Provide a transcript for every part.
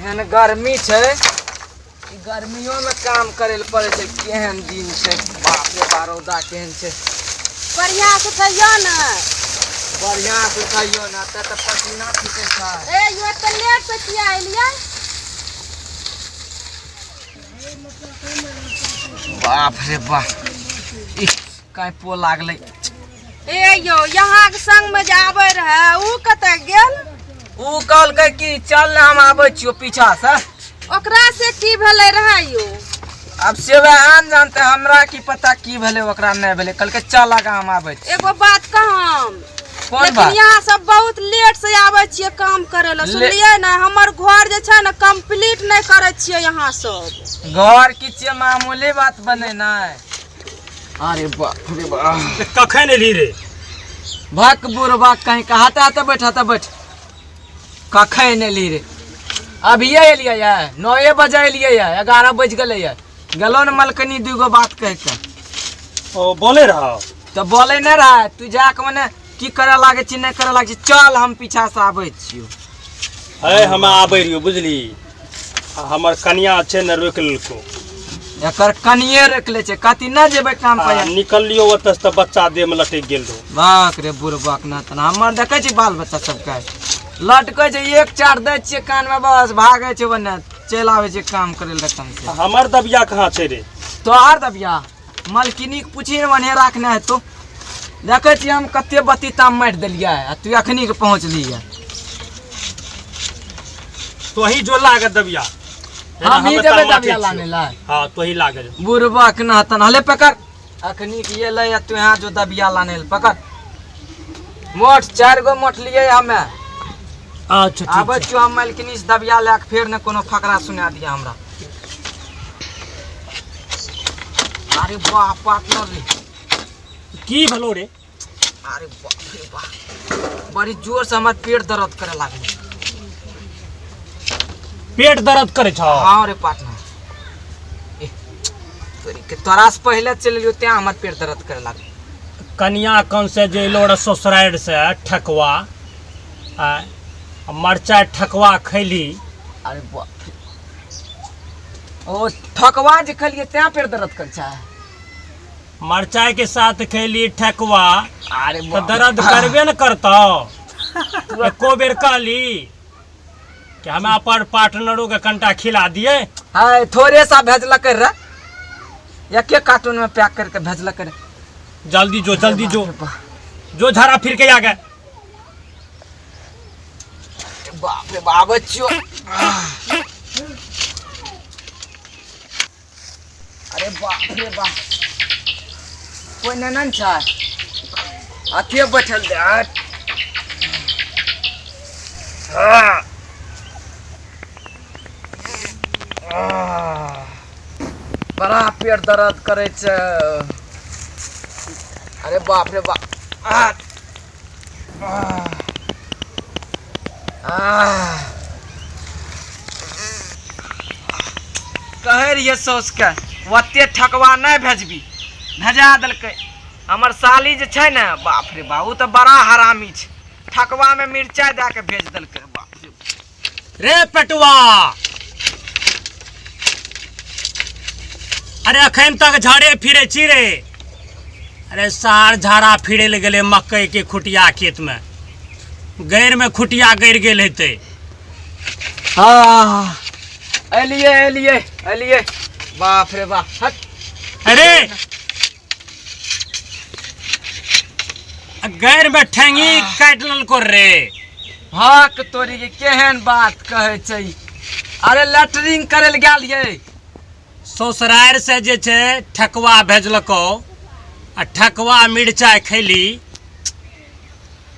एहन गर्मी छै, ई गर्मियोमे काम करै लए पड़ै छै। केहन दिन छै, बाप रे बा, रौदा केहन छै। बढ़िआँ से उठैयौ ने। बढ़िआँ से उठैयौ ने, एतऽ तऽ पसीना छूटै छै। ए यो, एते लेट से किया एलियै? बाप रे बाप, इह, काँपो लागलै। ए यौ, यहाँके संगमे जे आबै रहै, उ कतऽ गेल? उ कहलकै कि चल ने, हम आबै छियौ पीछा से। ओकरा से की भेलै रहै यौ? आब से वएह आन जानते, हमरा की पता की भेलै ओकरा, नहि भेलै। कहलकै चल आगा, हम आबै छी। एगो बात कहम? कोन लेकिन बात? यहाँ सब बहुत लेट से आबै छियै काम करै लए। सुनलियै ने, हमर घर जे छै ने, कंप्लीट नहि करै छियै यहाँ सब। घर की छियै, मामूली बात बनेनाइ? अरे बाप रे बाप। कखन एलही रे? भक बुढ़बा कहीं का। हाथे हाथे बैठ, हाथे बैठ। कखन एलही रे? अभिये एलियै ये, 9 बजे एलियै ये, 11 बज गेलै ये। गेलो ने मलकनी दूगो बात कहि के। ओ बोले रहा? तऽ बोले नहि रहा, तू जाके मने की करऽ लागै छी, नहि करऽ लागै छी, चल हम पीछा से आबै छियौ। है, हम आबै रहियो बुझली, आ हमर कनिया छै ने, रोकि लेलको। एकर कनिये रोकि लै छै, कथी नहि जेबै काम आ पर? निकललियो ओतऽ से तऽ बच्चा देह में लटकि गेल रहो। बाक रे बुढ़बक ना तऽ हमर देखै छी, बाल बच्चा सबके लटकै छै। एक चाट दै छियै कानमे, बस भागै छै, ओन्ने चलि आबै छै काम करै लए रकम से। आ हमर दबिया कहाँ छै रे? तोहर दबिया मलकिनी के पूछी ने, ओन्हे राखने हेतौ। देखै छियै हम कते बत्ती ताम मारि देलियै आ तू अखनी के पहुँचलियै। तोही जो लागत दबिया। हम ही जेबै दबिया लाने ला? हाँ, तोही लागल। बुढ़बक ना तन हले पकड़, अखनी के ये ले, तू यहाँ जो दबिया लाने ले। पकड़ मोठ, चारि गो मोठ लिए हमे। अच्छा ठीक। आबै छियौ हम मालकिनी से दबिया लए के, फेर ने कोनो फकरा सुना दिया हमरा। अरे बाप, पार्टनर रे। की भेलो रे? अरे बाप रे बाप, बड़ी जोर से हमर पेट दर्द करे लागल। पेट दर्द करे छौ? हाँ रे पार्टनर। ए, तोरी के, तोरा से पहले चलि एलियो तें हमर पेट दर्द करे लागल। कनिया कन से जे एलो रह ससुरारि से ठकवा आ मरचाइ ठकवा खैली। अरे बाप रे, ओ ठकवा जे खेलियै तें पेट दर्द करै छै? मरचाइ के साथ खैली ठकवा। अरे तऽ बाप रे। दर्द करबे ने करतौ। एको बेर कहली कि हम अपन पार्टनरो के कनिटा खिला दिए? हाय, थोड़े सा भेजलकै रे, एके कार्टून में पैक करके भेजलकै रे। जल्दी जो, जल्दी जो। बाप रे बाप। जो झाड़ा फिर के आ गए। बाप रे बाप, आबै छियौ। अरे बाप रे बाप, कोइ नहि ने छै, अथिए बैठल दे। हट। आह। आह। बड़ा पेट दर्द करै छै। अरे बाप रे बाप। आह। आह। आह। कहै रहियै सौसके, ओते ठकवा नहि भेजबी, भेजा देलकै। हमर साली जे छै ने, बाप रे बाप, ओ तऽ बड़ा हरामी छै, ठकवामे मिरचाइ दए कऽ भेज देलकै। बाप रे। रे पेटुआ, अरे अखन तक झाड़े फिरे छी रे? अरे सार झाड़ा फिरे ले गेलै मकई के खुटिया खेत में, गैर में खुटिया गड़ गेल हेतै। हाँ, एलियै एलियै एलियै। बाप रे बाप, हट। अरे गैर में ठेंगी काटि लेलको रे। हक तोरी के, केहन बात कहै छै। अरे लेटरिंग करै लए गेल ये। ससुरारि से जे छै ठकुआ भेजलको आ ठकुआ मिरचाइ खैली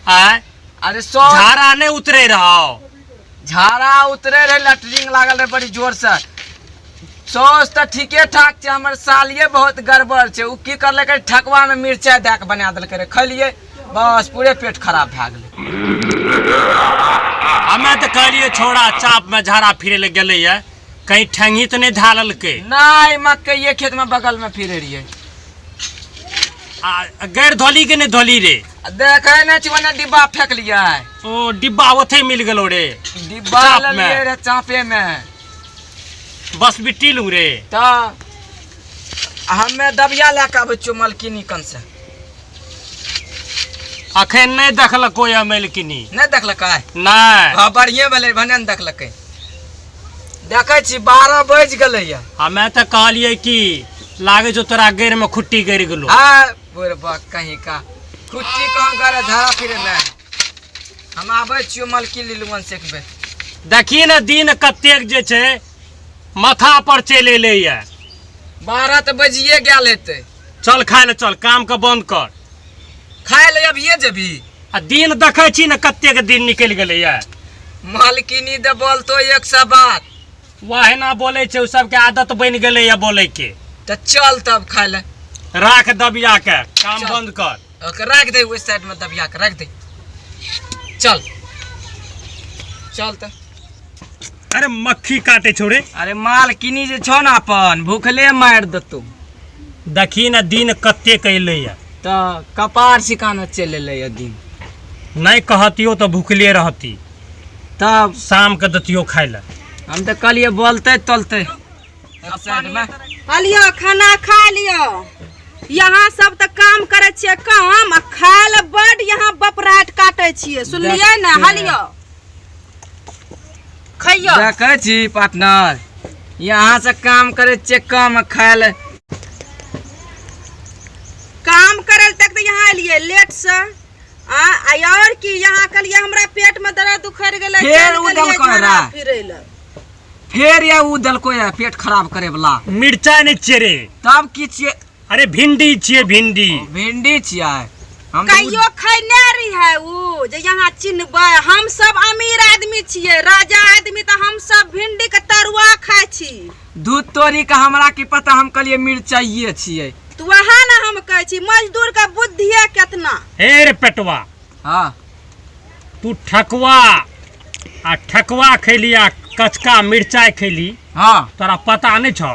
आय? अरे सौ झाड़ा नहि उतरे रहो? झाड़ा उतरे रहे, लेटरिंग लागल रहे बड़ी जोर से। सौस तऽ ठीके ठाक छै, हमर सालिये बहुत गड़बड़ छै। ओ की करलकै, ठकुआ में मिरचाइ दए कऽ बना देलकै रे, खलियै बस पूरे पेट खराब भए गेलै। हमे तऽ कहलियै छौड़ा चाप में झाड़ा फिरे लए गेलैया, कहीं ठेंगी तऽ नहि धए लेलकै। नहि, मकइये खेत में बगल में फिरे रहियै। आ गैर धोली के नहि धोली रे? देखै नहि छी, ओने डिब्बा फेकलियै। ओ डिब्बा ओथे मिल गेलो रे। डिब्बा चाप में। लेलियै रे चापे में। बस बिट्टी लू रे। तऽ हमे दबिया लए कऽ आबै छियौ मलकिनी कन से। अखन नहि देखलको या मलकिनी? नहि देखलकै। नहि। हँ, बढ़िए भेलै भने ने देखलकै। देखै छी 12 बजि गेलैया। हमे तऽ कहलियै कि लागै छौ तोरा गैर में खुट्टी गड़ि गेलो। आ बुढ़बा कहीं का खुट्टी कहाँ गड़े, झाड़ा फिरे नहि। हम आबै छियौ मलकी लीलुअन से एक बेर। देखी ने दिन कतेक जे छै माथा पर चलि एलैया। 12 तऽ बजिए गेल हेतै। चल खाय ले चल, काम के बंद कर। खाय ले अभिये जेबी? आ दिन देखै छी ने कतेक दिन निकलि गेलैया। मालकिनी दे बोलतो एक सौ बात। वह बोलै छै, ओ सबके आदत बनि गेलैया बोलै के। तऽ चल तब खाय ले। राख दबिया के, काम चल। बंद कर। ओके राख दे, ओहि साइड में दबिया के राख दे। चल चल तऽ। अरे मक्खी काटे छौ रे। अरे मालकिनी जे छौ ने अपन भूखले मारि देतौ। देखी ने दिन कतेक अयलैया। तऽ कपार सिकाना चलि एलैया दिन। नहि कहतियो तऽ भूखले रहती। तब शाम के देतियो खाय ले। हम तऽ कहलियै बोलतै तोलतै साइड में। लियो खाना खा लियो। यहाँ सब तऽ काम करै छियै काम आ खाय लए बड यहाँ बपराट काटै छियै, सुनलियै ने? हलियो खैयो। देखै छी पार्टनर, यहाँ से काम करै छियै कम आ खाय ले। काम करै लए तक तऽ यहाँ एलियै लेट से। आ आ और की यहाँ कहलियै हमरा पेट में दर्द उखड़ गेलै। फेर चलि उ गेलियै देलकै झाड़ा रे। फिरै लए। फेर या उ देलको या पेट खराब करे वाला। मिर्चाई नहि छियै रे। तब की छियै? अरे भिंडी छियै, भिंडी। भिंडी छियै? हम तऽ कहियो खैने रही है उ जे यहाँ चिन्हबै? हम सब अमीर आदमी छियै, राजा आदमी, तऽ हम सब भिंडी के तरुआ खाइ छी। दूध तोरी के हमरा की पता, हम कहलियै मिर्चाइये छियै। तऽ वएह ने हम कहै छी, मजदूर के बुद्धिये केतना। हे रे पेटवा। हाँ। तू ठकुआ आ ठकुआ खैली आ कचका मिर्चाई खैली। हाँ। तोरा पता नहि छौ?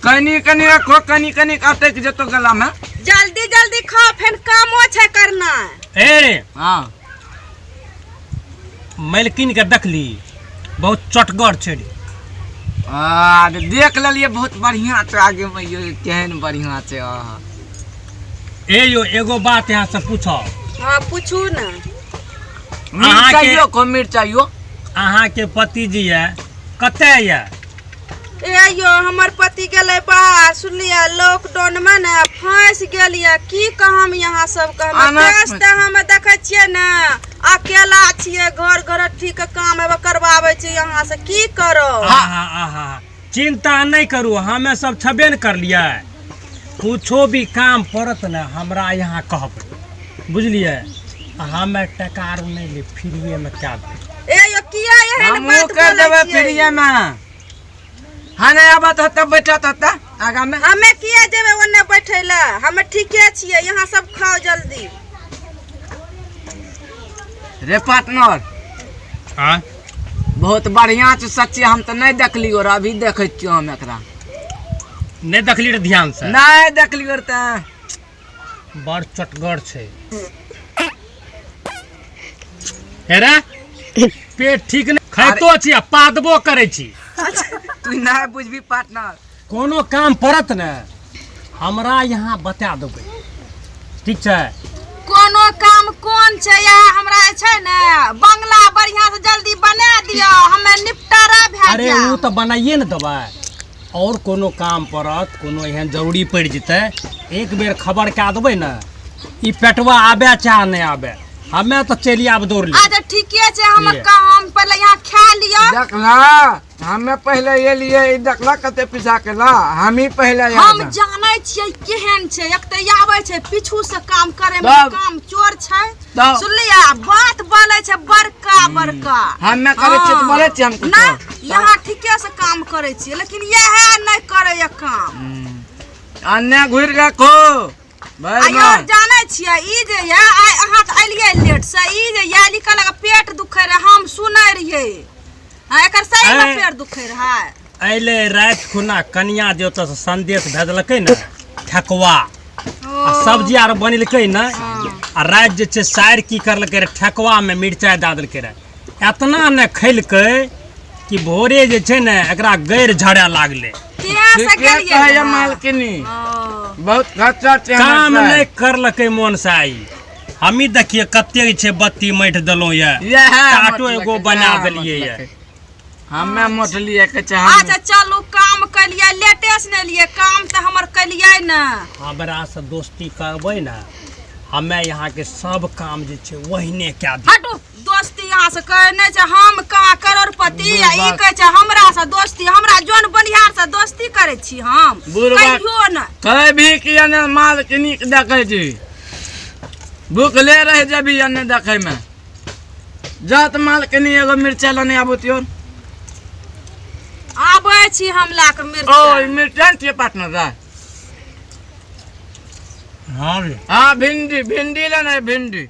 कनी कनी रखो, कनी कनी अटक जेतो गला में। जल्दी जल्दी खाओ, फेर कामो छै करना। हे रे। हाँ। मलकिन के देखली, बहुत चटगर छै रे। आ देख लेलियै, बहुत बढ़िया छै। आगे में यो केहन बढ़िया छै, आहा। ए यो, एगो बात यहाँ से पूछो। हाँ, पूछू ने। मिर्चाइयो को मिर्चाइयो। अहाँके पति जी यऽ कतऽ यऽ? ए यो, हमर पति गेलै बाहर, सुनलियै? लॉकडाउन में ने फंसि गेल यऽ। की कहम यहाँ सबके हम। अनाथ। तेज तऽ हम देखै छियै ने, अकेला छियै, घर घर ठीक काम हेबे करबाबै छी यहाँ से, की करब? आहा आहा, चिंता नहि करू, हमे सब छबे ने करलियै। कुछो भी काम पड़त ने हमरा यहाँ कहबै, बुझलियै? हमे टका आर नहि लेब, फ्रीए में कए देब। ए यो, किया एहन हमहूँ बात कर बोलै देबै छियै? फ्रीए में। हाँ, नहि आबत होतै बैठत होतै आगा में। हमे किया जेबै ओन्ने बैठै लए? हमे ठीके छियै, यहाँ सब खाओ जल्दी। रे पार्टनर। हाँ। बहुत बढ़िया छै सच्ची। हम तऽ नहि देखलियो रे, अभी देखै छियो हम एकरा। नहि देखली रे ध्यान से? नहि देखलियो रे तऽ। बड़ चटगर छै। हे रे, पेट ठीक नहि खाइतो छी आ पादबो करै छी। तू नहि बुझबी पार्टनर। कोनो काम पड़त ने हमरा यहाँ बता देबै, ठीक छै? कोनो काम कोन छै? यहाँ हमरा जे छै ने बंगला बढ़िया से जल्दी बना दिअ, हमे निपटारा भए अरे ओ जायब। तऽ बनाइए ने देबै। और कोनो काम पड़त, कोनो एहन जरूरी पड़ि जेतै, एक बेर खबर कए देबै ने। ई पेटवा आबे चाहे नहि आबे, हमे तऽ चलि आब दौड़ ले। अच्छा, ठीके छै, हम ये। काम पहिले यहाँ खा लिअ। देखला, हमे पहिले एलियै, ई देखला कते पीछा केला, हमही पहिले आयल हम रही। जानै छियै केहन छै। एक तऽ आबै छै पीछू से काम करे में, तब? काम चोर छै। तब? सुनलियै? बात बोलै छै बड़का बड़का। हमे करै छियै तऽ बोलै छियै हम कुछो। ना, यहाँ ठीके से काम करै छियै, लेकिन इएह नहि करैया काम। अन्ने घुरि रखो आ यार, जानै छियै, ई जे ये आइ अहाँ तऽ एलियै लेट से, ई जे ये निकल पेट दुखै रहै, हम सुनै रहियै। हाँ, एकर सही में ऐ। पेट दुखै रहै। अयलै राति खुना कनिया जे ओतऽसँ संदेश भेजलकै ने। ठेकुआ आ सब्जी आर बनेलकै ने। आ राति जे छै सारि की करलकै रे, ठेकुआमे मिरचाइ दए देलकै रे। एतना ने खैलकै कि भोरे जे छै ने एकरा गैर झड़ै लागलै। तें से ठीके गेलियै कहैया रहए। मालकिनी। ओ। बहुत खर्चा छै हमर काम सार। नहि करलकै मोन से। आइ हमी देखिए कते छै बत्ती मटि देलहुँ यऽ, इएह टाटो एगो मोटलकै, बना इएह देलियै यऽ। मोटलकै। हमे मोटलियै कहै छै हम। अच्छा चलू, काम केलियै, लेटे से ने एलियै, काम तऽ हमर केलियै ने। हमरा से दोस्ती करबै ने, हमे यहाँके सब काम जे छै ओहिने कए देब। हटू, दोस्ती यहाँ से कहै नहि छै। हम कहाँ करोड़पति आ ई कहै छै हमरा से दोस्ती? हमरा जौन बनिहार से दोस्ती करै छी हम? बुढ़बा- कहियो ने। कहै भी कि एने मालकिनी के देखै छी, भूखले रहि जेबही एने देखैमे। जात मालकिनी, एगो मिरचाइ लेने आबू तियो। आबै छी हम लए कऽ ओ मिर्चा। मिरचाइ ने छियै पार्टनर रे। हाँ रे। हाँ, भिंडी, भिंडी लेने, भिंडी।